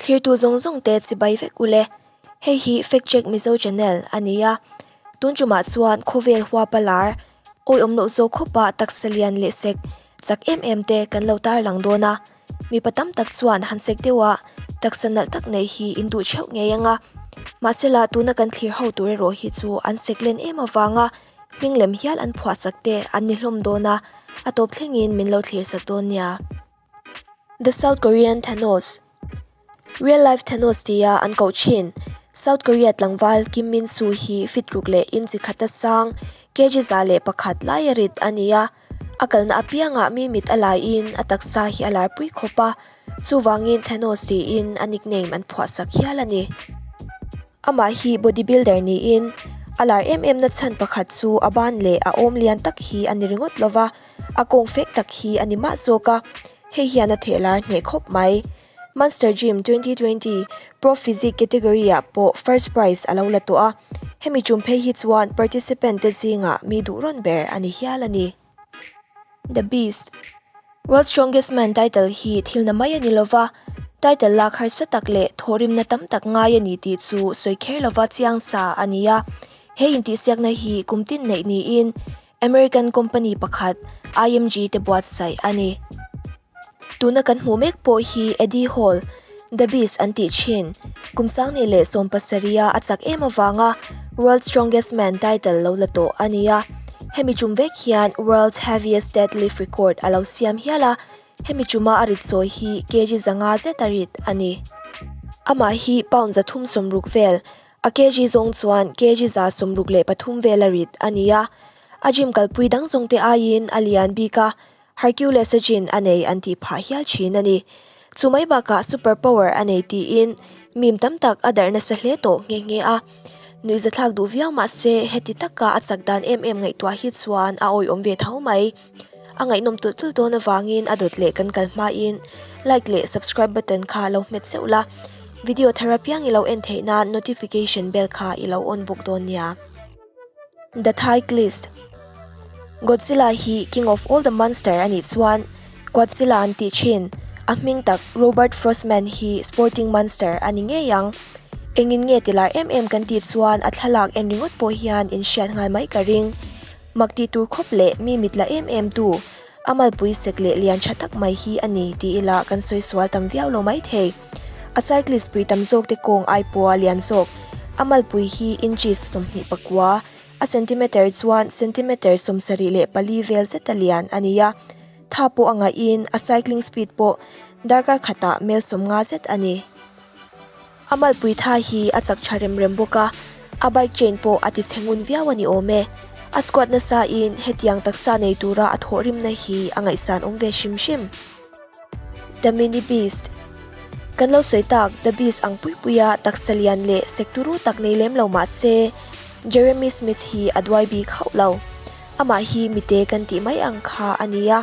Thlirtu zawng zawng te chibai vek ule. Hei hi Fact Check Mizo Channel a ni a. Tun tumah chuan khawvel huapa lar, awiawm loh zawk khawpa taksa lian leh sek chak em em te kan lo tarlang dawn a. Mipa tam tak chuan han sek deuha taksa nalh tak nei hi in duh theuh ngei anga. Mahsela tuna kan thlir ho tur erawh hi chu an sek len em avanga hming lem hial an phuahsak te an ni hlawm dawn a, a tawp thlengin min lo thlirsak dawn nia. The South Korean Thanos, Real life Thanos tia an koh thin, South Korea tlangval Kim Min Soo hi fit ruk leh inchi khata sang kg 101 laia rit a ni a. A kalna apiangah mi mit a laiin a taksa hi a larpui khawp a, chuvangin Thanos tiin a nickname an phuahsak hial a ni. Amah hi bodybuilder niin, a lar em em na chhan pakhat chu a ban leh a awm lian tak hi a ni ringawt lova, a kawng fek tak hi a ni mah zawk a, hei hian a theh lar hneh khawp mai. Monster Gym 2020 Pro Physique category ah pawh first prize a lo la tawh a, hemi tum phei hi chuan participant te zingah mi duh rawn ber a ni hial a ni. The Beast, World's Strongest Man title hi thil na mai a ni lova, title lak harsa tak leh thawhrimna tam tak ngai a ni tih chu sawi kher lova chiang sa a ni a. He intihsiakna hi kum tin neih niin American company pakhat IMG te buatsaih a ni. Tuna kan hmuh mek pawh hi Eddie Hall, The Beast an tih thin, kum 2017 a a chak em avanga World's Strongest Man title lo la tawh a ni a. Hemi tum vek hian World's Heaviest Deadlift record a lo siam hial a, hemi tuma a rit sawi hi kg 500 zet a rit a ni. Amah hi pound 360 vel, a kg zawng chuan kg 163 vel a rit a ni a. A gym kalpui dang zawng te aiin a lian bik a, Hercules a gene a nei an tih phah hial thin a ni. Chu mai bakah super power a nei tiin meme tam tak a darh nasa hle tawh nghe nghe a. Nuihzathlak duh viau mah se heti taka a chak dan em em ngaihtuah hi chuan a awihawm ve tho mai. A ngaihnawm tulh tulh dawn avangin a dawt leh kan kal hmain like leh subscribe button kha lo hmet zeuh la. Video thar apiang i lo en theih nan notification bell kha i lo on bawk dawn nia. The Cyclist, Godzilla hi King of all the monster a nih chuan Quadzilla an tih thin. A hming tak Robert Frostman hi sporting monster a ni ngei ang. Engin nge ti lar em em kan tih chuan a thlalak en ringawt pawh hian in hriat nghal mai ka ring. Mak tih tur khawp leh mi mit la em em tu, a malpui sek leh lian tha tak mai hi a ni ti ila kan sawi sual tam viau lo mai thei. A cyclist pui tam zawk te kawng ai pawha lian zawk. A malpui hi inches 29, a centimeter chuan centimeter 74 vel zeta lian a ni a. Tha pawh a ngaihin a cycling speed pawh darkar khatah mel 50 zet a ni. A malpui tha hi a chak tha rem rem bawk a, a bike chain pawh a ti chhe ngun viau a ni awm e. A squat nasa in hetiang taksa nei tura a thawhrimna hi a ngaihsan awm ve hrim hrim. The Mini Beast, Kan lo sawi tak The Beast ang pui puia taksa lian leh sek turu tak nei lem lo mah se, Jeremy Smith hi a duai bik hauh lo. Amah hi mite kan tih mai ang kha a ni a.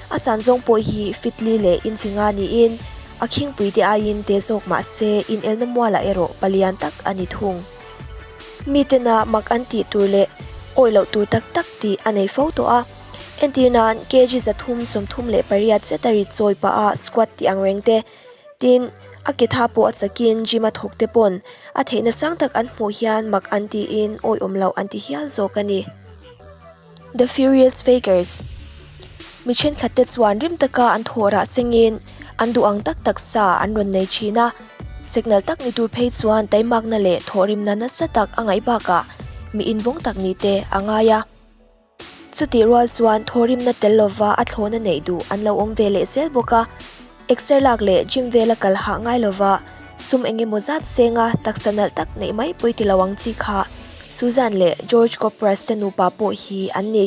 A san zawng pawh hi fit li leh inchi nga niin, a khingpui te aiin te zawk mah se inelna mualah erawh palian tak a ni thung. Mitena mak an tih tur leh awih loh tur tak tak tih a nei fo tawh a. Entir nan kg 338 zet a rit chawi pah a squat tih ang reng te. Tin, a ke tha pawh a chakin gym a thawk te pawn a theihna sang tak an hmuh hian mak an tiin awihawm loh an ti hial zawk a ni. The Furious Fakers, Mi thenkhat te chuan rim taka an thawh rah sengin an duh ang tak tak sa an rawn nei thin a. Signal tak ni tur phei chuan taimakna leh thawhrimna nasa tak a ngaih bakah mi invawng tak ni te a ngai a. Chutih rual chuan thawhrimna tel lova a thlawhna neih duh an lo awm ve leh zel bawk a. Exer lak leh gym vela kal hah ngai lova sum eng emaw zat senga taksa nalh tak neih mai pawh i ti lo ang chi kha Suzanne leh George Kopras te nupa pawh hi an ni.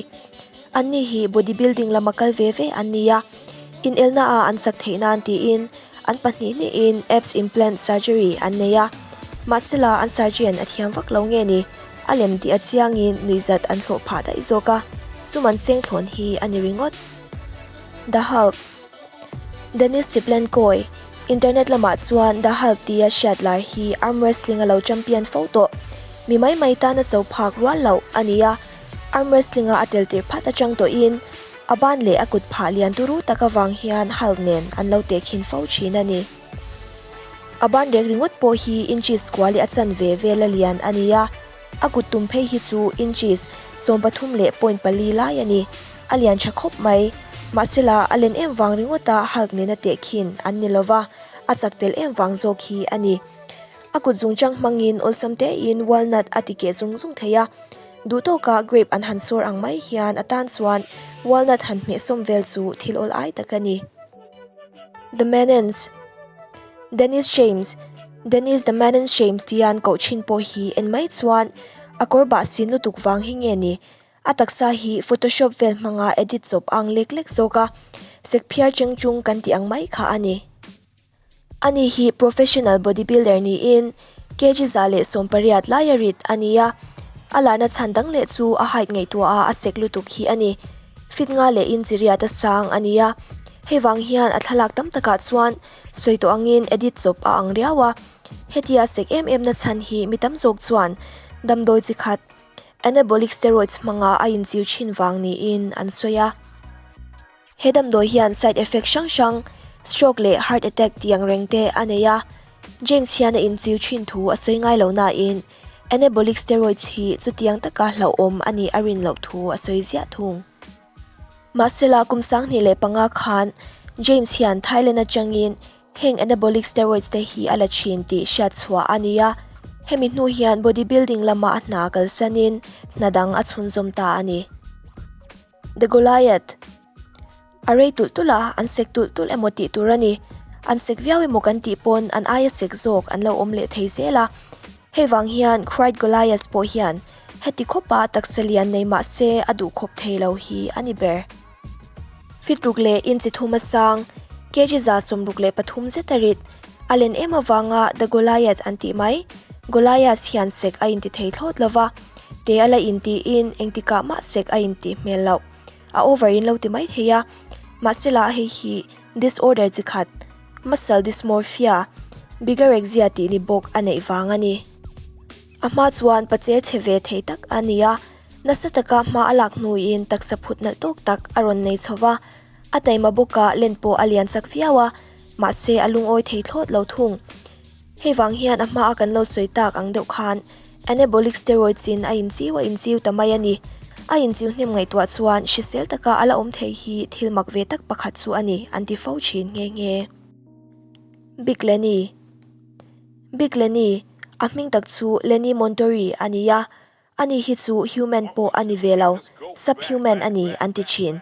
Anni hi body building lama kal ve ve an ni a, inelna ah an chak theih nan tiin an pahnih hnihin abs implant surgery an nei a. Mahsela an surgeon a thiam vak lo nge ni? A lem tih a chiangin nuihzat an hlawh phah daih zawk a, sum an seng thlawn hi a ni ringawt. The Hulk, Denis Cyplenkoi, Internet lamah chuan The Hulk tia hriat lar hi arm wrestling a lo champion fo tawh. Mi mai mai tana cho phak rual loh a ni a, arm wrestling a a tel tir phat atang tawhin a ban leh a kut phah lian turu tak avang hian Hulk nen an lo tehkhin fo thin a ni. A ban rek ringawt pawh hi inches kua leh a chanve vela lian a ni a, a kut tum phei hi chu inches 13 leh point pali lai a ni. A lian tha khawp mai. Mahsela, a len em vang ringawta Hulk nena tehkhin an ni lova, a chak tel em vang zawk hi a ni. A kut zungchang hmangin awlsam tein walnut a ti keh zung zung thei a. Duh tawka grape an han sawr ang mai hian a tan chuan walnut han hmehsawm vel chu thil awl ai tak a ni. The Manens Dennis James Dennis The Manens James tian koh thin pawh hi en mai chuan a kawr bah sin lutuk vang hi nge ni? A taksa hi photoshop vel hmanga edit chawp ang lek lek zawk a, sek phiar cheng chung kan tih ang mai kha a ni. Ani hi professional bodybuilder niin kg 118 laia rit a ni a, a larna chhan dang leh chu a height ngaihtuaha a sek lutuk hi a ni. Fit nga leh inch riat a sang a ni a, hei vang hian a thlalak tam takah chuan sawi tawh angin edit chawp a ang riau a. Hetia sek em em na chhan hi mi tam zawk chuan damdawi chi khat anabolic steroids hmanga a inchiu thin vang niin an sawi a. He damdawi hian side effect hrang hrang, stroke leh heart attack tih ang reng te a nei a. James hian a inchiu thin thu a sawi ngai lo nain anabolic steroids hi chutiang taka hlauhawm a nih a rin loh thu a sawi ziah thung. Mahsela kum 2005 khan James hian Thailand atangin heng anabolic steroids te hi a la thin tih hriat chhuah a ni a. Hemi hnu hian bodybuilding lama a hna kalsanin hna dang a chhunzawm ta a ni. The Goliath A rei tulh tulh a, an sek tulh tulh emaw tih tur a ni. An sek viau emaw kan tih pawn an aia sek zawk an lo awm leh thei zel a. Hei vang hian Cried Goliath pawh hian heti khawpa taksa lian nei mah se a duh khawp thei lo hi a ni ber. Fit ruk leh inchi thum a sang, kg 63 zet a rit. A len em avanga The Goliath an tih mai. Goliath hian sek a inti thei thlawt lova. Te a la intiin engtikah mah sek a intih hmel loh. A over in lo ti mai thei a. Mahsela hei hi disorder chi khat, muscle dysmorphia, bigorexia tih ni bawk a neih vang a ni. A hma chuan pacher chhe ve thei tak a ni a, nasa taka hma a lak hnuin taksa phut nalh tawk tak a rawn nei chho va. A taima bawka len pawh a lian chak viau a, mahse a lungawi thei thlawt lo thung. Hei vang hian a hmaa kan lo sawi tak ang deuh khan anabolic steroids in a inchiu a inchiu ta mai a ni. A inchiu hnem ngaihtuah chuan hrisel taka a la awm thei hi thil mak ve tak pakhat chu a ni an ti fo thin nghe nghe. Big Lenny Big Lenny, a hming tak chu Lenny Montori a ni a, Ani hi chu human pawh a ni ve lo, subhuman a ni an ti thin.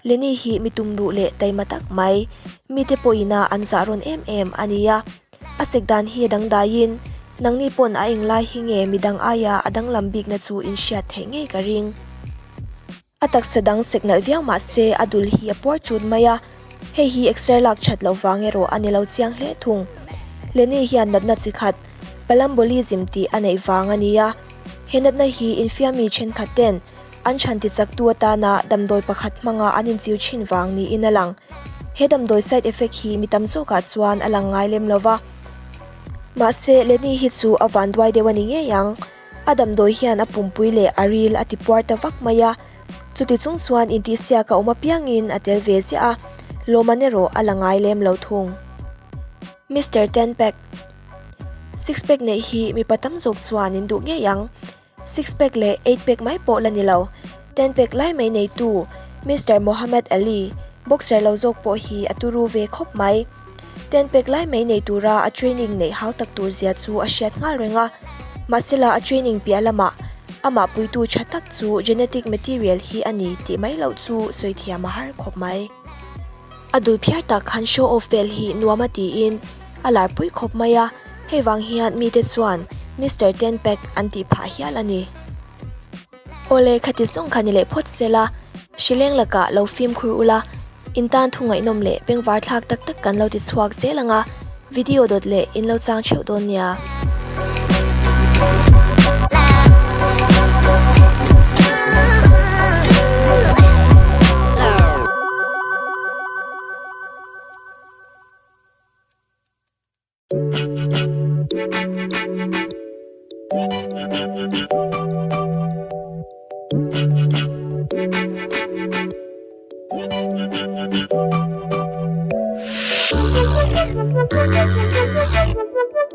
Lenny hi mi tumruh leh taima tak mai, mite pawhina an zah rawn em em a ni a. A sek dan hi a dangdaiin, nangni pawn a englai hi nge midang aia a danglam bikna chu in hriat theih ngei ka ring. A taksa dang sek nalh viau mah se a dul hi a puar chut mai a, hei hi exer lak that loh vang erawh a ni lo chiang hle thung. Lenny hian natna chi khat, Palambolism tih a neih vang a ni a, he natna hi infiammi thenkhat ten an chhan ti chaktu atana damdawi pakhat hmanga an inchiu thin vang niin a lang. He damdawi side effect hi mi tam zawkah chuan a lang ngai lem lova. Mahse, Lenny hi chu a vanduai deuh a ni ngei ang. A damdawi hian a pumpui leh a ril a ti puar ta vak mai a, chuti chung chuan intihsiak a awm apiangin a tel ve ziah a, lawmman erawh a la ngai lem lo thung. Mister Ten Pack Six pack neih hi mipa tam zawk chuan in duh ngei ang. Six pack leh eight pack mai pawh la ni lo, ten pack lai mai neitu Mister Mohammed Ali, boxer lo zawk pawh hi a turu ve khawp mai. Ten pack lai mai nei tura a training neih hau tak tur zia chu a hriat nghal reng a. Mahsela a training piah lamah amah puitu tha tak chu genetic material hi a ni tih mai loh chu sawi thiam a har khawp mai. A dul phiar tak khan show off vel hi nuam a tiin a lar pui khawp mai a, hei vang hian mite chuan Mister Ten Pack an tih phah hial a ni. Awle, khati zawng kha ni leh phawt se la, hrileng lakah lo fimkhur ula, in tan thu ngaihnawm leh bengvar thlak tak tak kan lo ti chhuak zel ang a, video dawt leh in lo chang theuh dawn nia.